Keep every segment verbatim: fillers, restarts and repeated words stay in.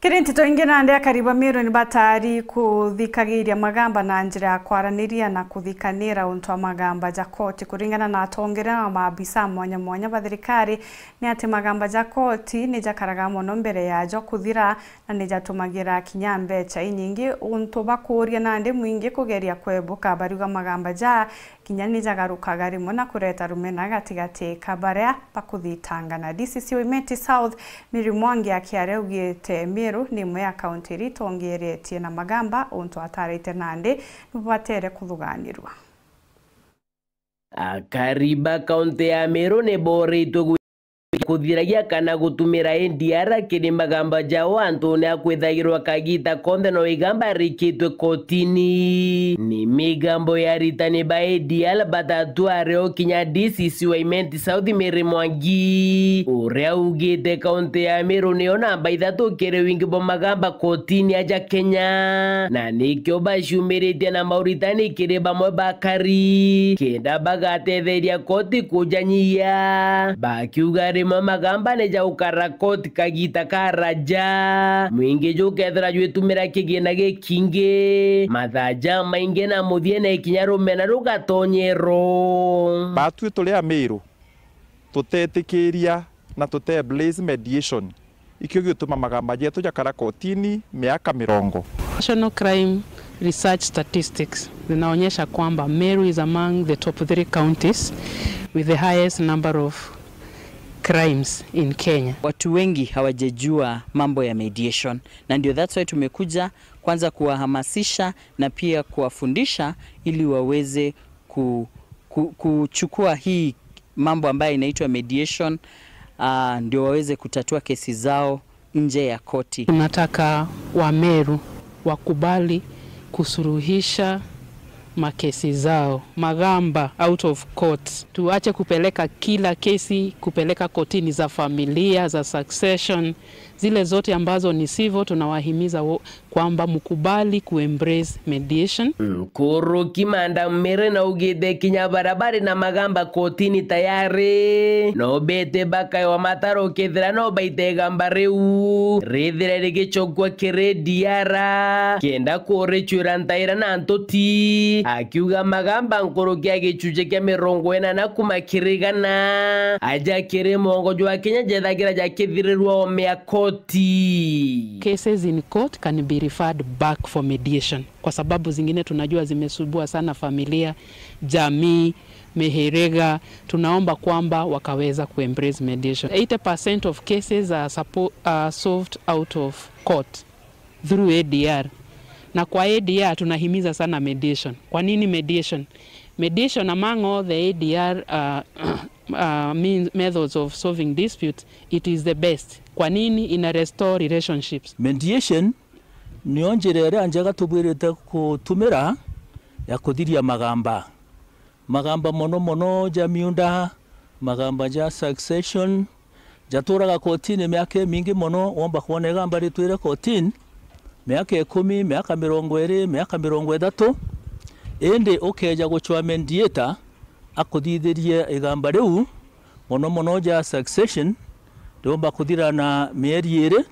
Kiri nteto ingi, nandi akari ba Meru ni batari kuthikagiria magamba na njira ya kwaraniria na kuthikanira untu wa magamba ja koti. Kuringana na atongeria na maabisa mwanya mwanya ba thirikari, ni ati magamba ja koti ni jakaraga mono mbere yajo kuthira, na ni jatumagira kinya mbecha inyingi, untu bakuuria nandi mwingi kugeria kwebuka. Bariuga magamba ja kinya ni jagarukaga rimwe na kureta rumena gatigati ka baria bakuthitangana. D C C wa Imenti South, Mary Mwangi, akiaria augite Meru ni imwe ya kaunti iria itongeretie na magamba, untu atarite nandi nibo batere kuthuganirua. Akari ba kaunti ya Meru ni boritwe kuthiragia kana gutumira A D R kiri magamba jao antune a kwithagirwa kagita konthe no igamba rikitwe kotini. Ni migambo ya aritani ba A D R batatu ario kinya D C C wa Imenti South Mary Mwangi, uria augite kaunti ya Meru niyo namba ithatu kiri wingi bwa magamba kotini aja Kenya, na nikio baciumiritie na mauritani kiri bamwe bakari kenda bagatetheria koti kujanyia. Bakiuga rimwe magamba ni ja gukara koti kagita karaja, mwingi jukethira jwitumira kigina gikingi, mathaa jamaingi na muthiene kinya rumena rugatonyero. Batwi turi Amiru tutetikiria na tute embrace mediation, ikio gituma magamba jetu jakara kotini miaka mirongo. National Crime Research Statistics zinaonyesha kwamba Meru is among the top three counties with the highest number of crimes in Kenya. Watu wengi hawajajua mambo ya mediation, na ndio that's why tumekuja kwanza kuwahamasisha na pia kuwafundisha ili waweze ku-, ku-, kuchukua hii mambo ambayo inaitwa mediation, ah, ndio waweze kutatua kesi zao nje ya koti. Tunataka Wameru wakubali kusuruhisha makesi zao, magamba out of court. Tuache kupeleka kila kesi, kupeleka kotini za familia, za succession, zile zote ambazo ni civil, tunawahimiza wo-, kwamba mkubali kuembrace mediation. Nkuruki Madam Mary naugite kinya baria bari na magamba kotini tayari no bete bakaewa mataro kethira no baite igamba riu rithire rigicokua kiri A D R kenda kuricwira ntaira na ntuti, akiuga magamba nkuruki ya gicunji kia mirongo inana kuma kiri igana aja kiri mwongo jwa kinya jethagira jakithirirwa o mia koti. Cases in court can be referred back for mediation, kwa sababu zingine tunajua zimesumbua sana familia, jamii, mihiriga. Tunaomba kwamba wakaweza kuembrace mediation. Eighty percent of cases are suppo-, are solved out of court through A D R. Na kwa A D R tunahimiza sana mediation. Kwa nini mediation? Mediation among all the A D R, uh, uh, means, methods of solving disputes, it is the best. Kwa nini? Ina restore relationships. Mediation niyo njira iria njega tubwirite kutumira ya kuthiria magamba. Magamba mono mono ja miunda, magamba ja succession, jaturaga kotini miaka imingi mono, womba kwona igamba ritwire kotini miaka ikumi, miaka mirongo iri, miaka mirongo ithatu, indi ukeja gucwa mediator akuthithirie igamba riu, mono mono ja succession, riumba kuthira na mieri iri,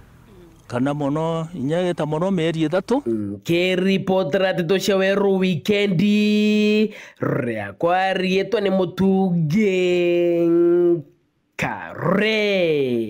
kana mono, inya gita mono mieri ithatu. Nkiripotera nteto cia Weru Wikendi, riakwa riitwa ni Mutungi Nkare.